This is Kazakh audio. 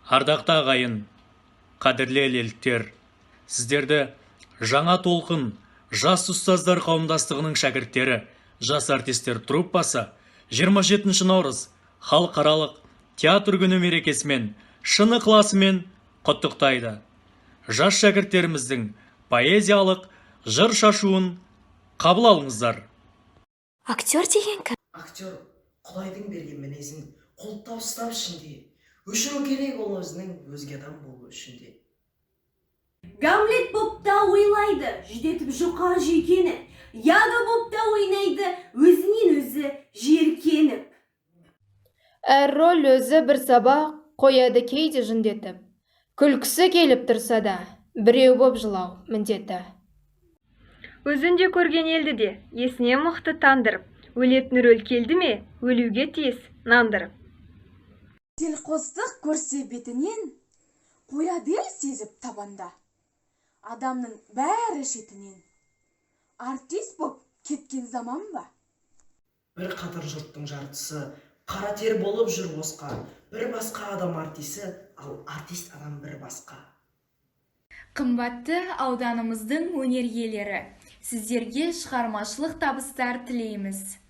Ардақты ағайын, қадірлі ілеліктер, сіздерді «Жаңа толқын» жас ұстаздар қауымдастығының шәкірттері, жас артистер труппасы 27 наурыз Халықаралық театр күні мерекесімен шын ықыласымен құттықтайды. Жас шәкірттеріміздің поэзиялық жыр шашуын қабыл алыңыздар. Актер деген кім? Актер құдайдың берген мінезін құлыптап ұстап, ішінде өшіру керек ол өзінің, өзге адам болу үшін де. Гамлет боп та ойлайды, жүдетіп жұқа жүйкені. Яго боп та ойнайды, өзінен өзі жеркеніп. Әр роль өзі бір сабақ, қояды кейде жындетіп. Күлкісі келіп тұрса да, біреу боп жылау міндеті. Өзін де, көрген елді де есіне мықты тандырып, өлетін рөл келді ме, өлуге тиіс нандырып. Селқостық көрсе бетінен, қояды ел сезіп табанда. Адамның бәрі шетінен артист боп кеткен заман ба? Бір қатар жұрттың жартысы қара тер болып жүр босқа. Бір басқа адам артисі, ал артист адам бір басқа. Қымбатты ауданымыздың өнер иелері, сіздерге шығармашылық табыстар тілейміз!